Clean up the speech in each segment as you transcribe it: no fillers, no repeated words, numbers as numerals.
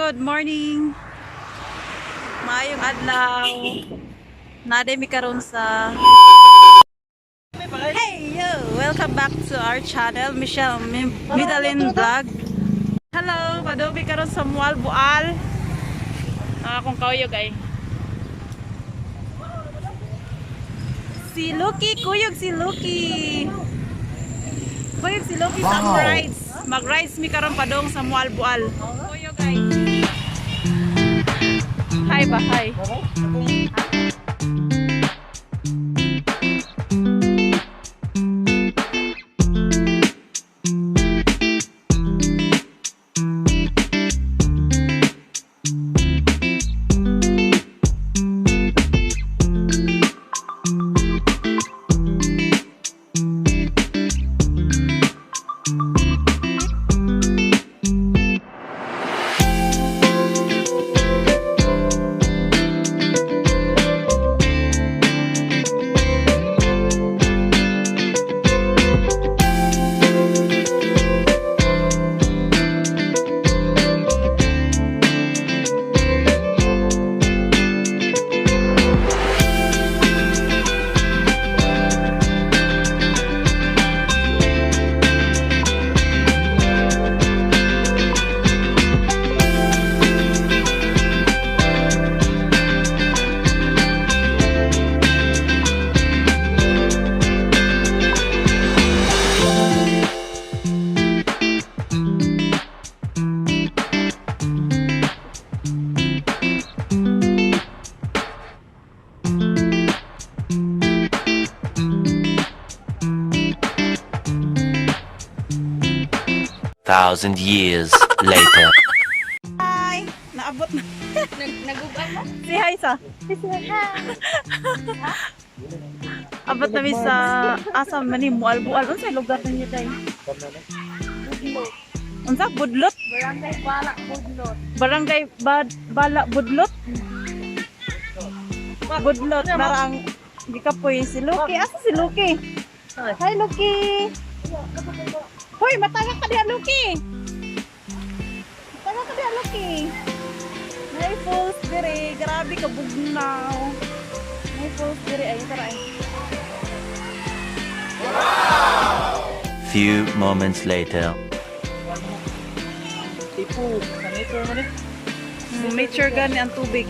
Good morning. Maayong adlaw. Naa mi karon sa. Hey yo! Welcome back to our channel, Michelle Midalin Vlog. Hello, padung mi karon sa Moalboal. Ang akong kauyog ay. Si Lucky, kuyog si Lucky. Kuyog si Lucky sa rides. Mag-rides mi karon padung sa Moalboal. Kuyog ay. Hi ba, hi. Thousand years later. Hi! Naabot na. Nag-uban mo? Say hi sa. Abot na mi sa asa man ni Moalboal. Unsay lugar ninyo tay? Unsa Budlot? Barangay Balak Budlot. Barangay Bad Bala Budlot? Budlot nara ang gikapoy si Lucky. Asa si Lucky? Hi, Lucky. Hoy, matagak ka diha, Lucky. Matagak ka diha, Lucky. May falls dire. Grabe ka bugnaw. May falls dire ay tara ay. Few moments later. Tipo, sa nature mo ni. Nature gani ang tubig.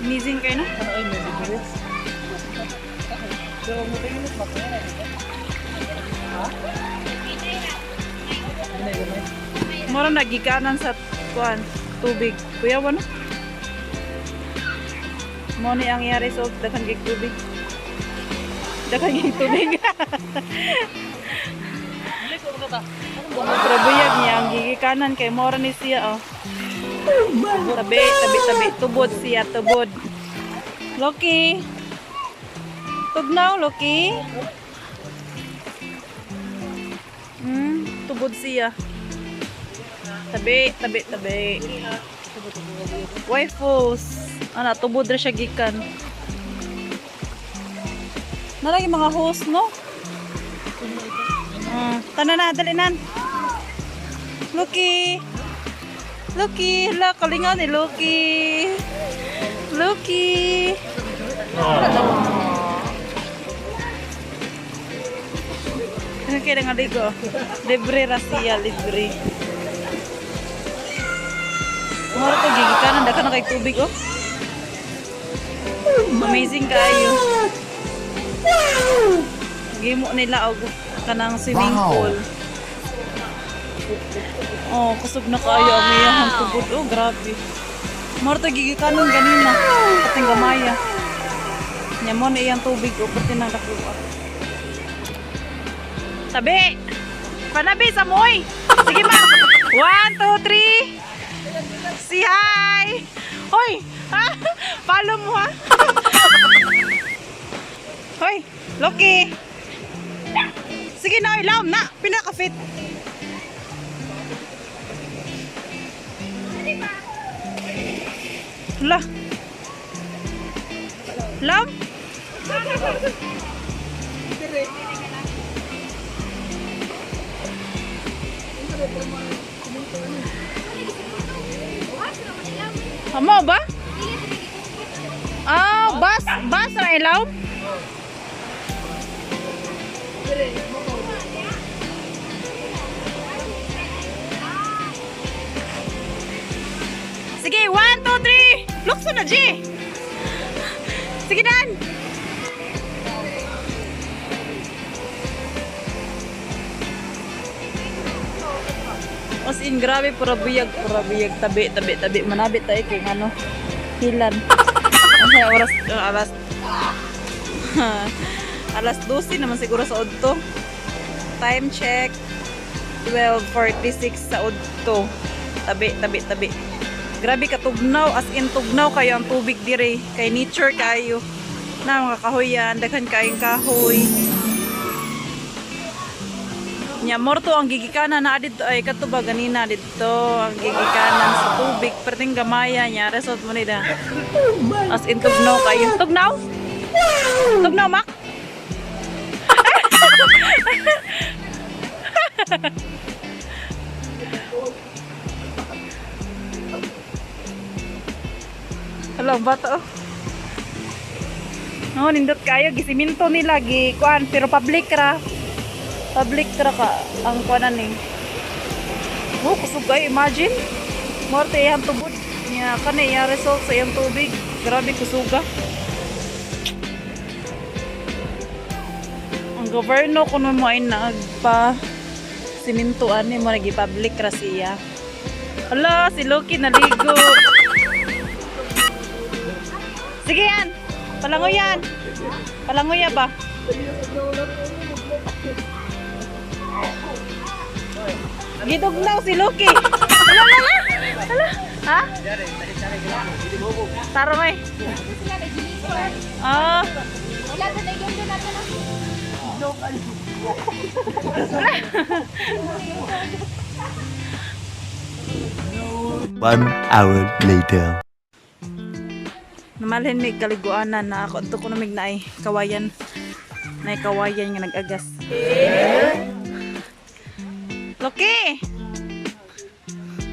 Amazing kayo, no? Ano ay may video? Pero mo tayo nit makaya na dito. Ha? Gamay gamay. Mura nagikanan sa kuan tubig. Kuya no? Mo ni ang yari so daghan kay tubig. Daghan kay tubig. Dili ko ta. Pero buyag niya ang gigikanan kay mora ni siya oh. Tabi, tabi, tabi. Tubod siya, tubod. Loki. Tugnaw, Loki. Tubod siya. Tabi, tabi, tabi. Waifus. Ana, tubod ra siya gikan. Nalagi mga host, no? Tana na, dali nan. Loki. Loki, hala, kalinga ni Loki. Loki. Ano kaya nga ligo? Libre ra siya, libre. Mura to gigikanan, daghan na kay tubig oh. Amazing kaayo. Gimo nila og kanang swimming pool. Oh, kusog na kaayo ang iyahang tubod. Oh, grabe. Mura to gigikanan ganina. Pating gamaya. Nya mo na iyang tubig oh, pati nang nakuha. Tabi! Panabi sa moy! Sige ma! 1, 2, 3! Say hi! Hoy! Ha? Follow mo ha? Hoy! Loki! Sige na, ilaw na! Pinaka-fit! Hala! Lam? Amo ba? Ah, bus, bus ra ilaw? Sige, 1, 2, 3. Lukso na, G. Sige, Dan. As in, grabe, pura buyag, tabi, tabi, tabi. Manabit tayo kung ano, hilan. Ang saya oras, alas, alas 12 naman siguro sa Odto. Time check, 12:46 sa Odto. Tabi, tabi, tabi. Grabe ka tugnaw, as in tugnaw kayo ang tubig dire. Kay nature kayo. Na mga kahoyan, daghan kayong kahoy. Nya morto ang gigikanan na didto ay kato ba ganina didto ang gigikanan sa tubig perting gamaya niya resort mo nida. As in tugnaw kayo. Tugnaw? Tugnaw mak? Hala, ang bata oh. No, nindot kayo gisiminto nila gi kuan pero public ra. Public ra ka ang kuanan ni. Oh, kusog kayo, imagine. Morte iyang tubod. Nya kani iya result sa iyang tubig. Grabe kusuga. Ang gobyerno kuno mo ay nagpa siminto ani mo nagi public ra siya. Hala, si Loki naligo. Sige yan. Palangoy yan. Palangoy ba? Gidugnaw si Loki. Hala, hala, hala. Ha? Taro may. Sila nag-gilipar. Ah, Wala na na yung natin na. 1 hour later. Namalhin may kaliguanan na ako. Ito ko namig naay kawayan. Naay kawayan nga nag-agas. Loki!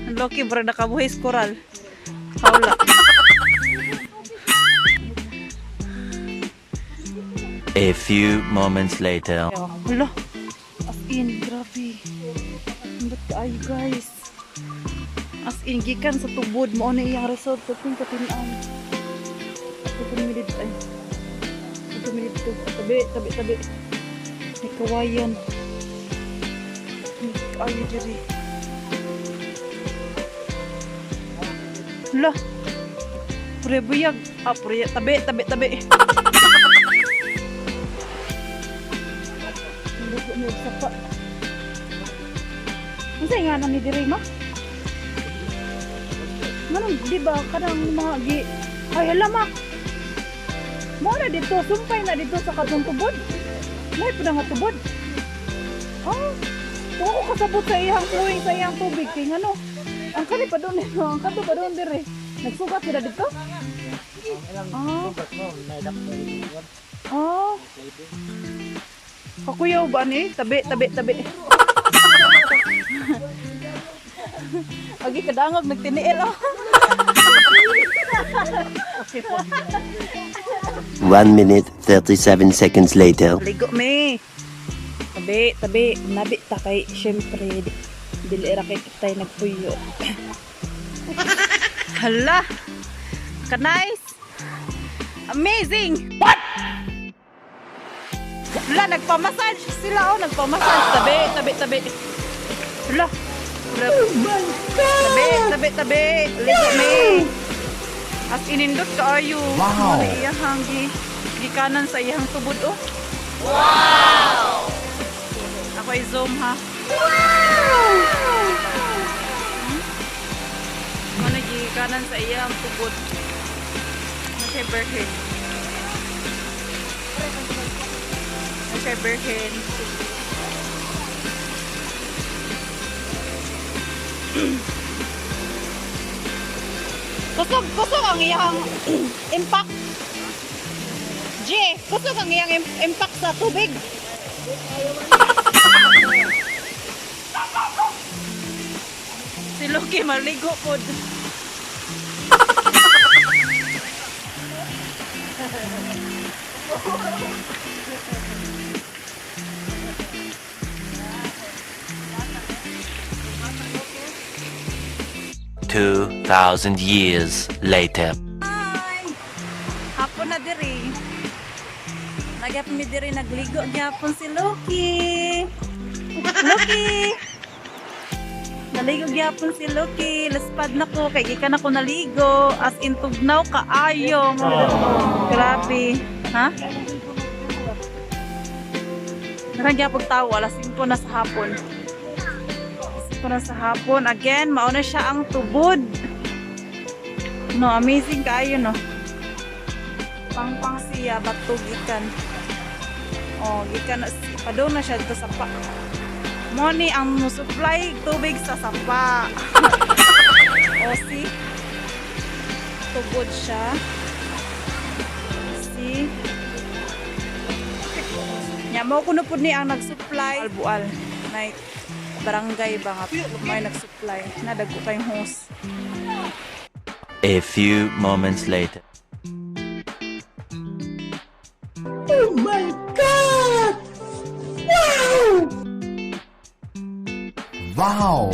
Ang Loki, bro, nakabuhis koral. Hawla. A few moments later. Hala. As in, grabe. Ba't kaayo, guys? As in, gikan sa tubod mo na iyang resort. Kapin katinaan. Ito minute ay. Ito minute to. Tabi, tabi, tabi. May kawayan. May kaayo diri. Hala. Pure buyag. Ah, pure. Tabi, tabi, tabi. Hindi ko niya sapa. Unsa nga na ni diri ma? Manong di ba kanang mga gi ay hala ma. Mo na dito sumpay na dito sa katong tubod. May pa nga tubod. Oh, oo kasabot sa iyang flowing sa iyang tubig kay ngano. Ang kani pa doon, ang kato pa doon dire. Nagsugat sila dito? Ah. Ah. Kakuyaw ba ni? Tabi, tabi, tabi. Agi kadangog nagtiniil oh. 1 minute, 37 seconds later. Ligo me. Tabi, tabi, nabi ta kay syempre dili ra kay kitay nagpuyo. Hala. Ka nice. Amazing. What? Hala, nagpa-massage sila oh, nagpa-massage. Tabi, tabi, tabi. Hala. Tabi, tabi, tabi. Ligo me. As inindot kaayo. Wow. Ano iyahang gi gikanan sa iyang tubod oh. Wow! Ako ay zoom ha. Wow! Ano gikanan sa iyang tubod. Ano siya berhin? Ano siya berhin? Kusog, kusog ang iyang impact. G, kusog ang iyang impact sa tubig. Si Loki maligo pod. 2,000 years later. Hi! Hapon na diri. Nagyapon mi diri, nagligo gyapon si Loki. Loki! Naligo gyapon si Loki. Laspad na ko kay gikan ako naligo as in tugnaw kaayo. Grabe. Ha? Narang gyapon tawo alas 5 na sa hapon. 5 na sa hapon. Again, mauna siya ang tubod. No, amazing kaayo, no. Pangpang siya bato gikan. Oh, gikan na padung na siya dito sa pa. Mo ni ang mo supply tubig sa sapa. O see? Tubod siya. See? Nya mo kuno pud ni ang nag-supply bual night barangay ba nga may nag-supply na dagko kayong hose. A few moments later. Wow!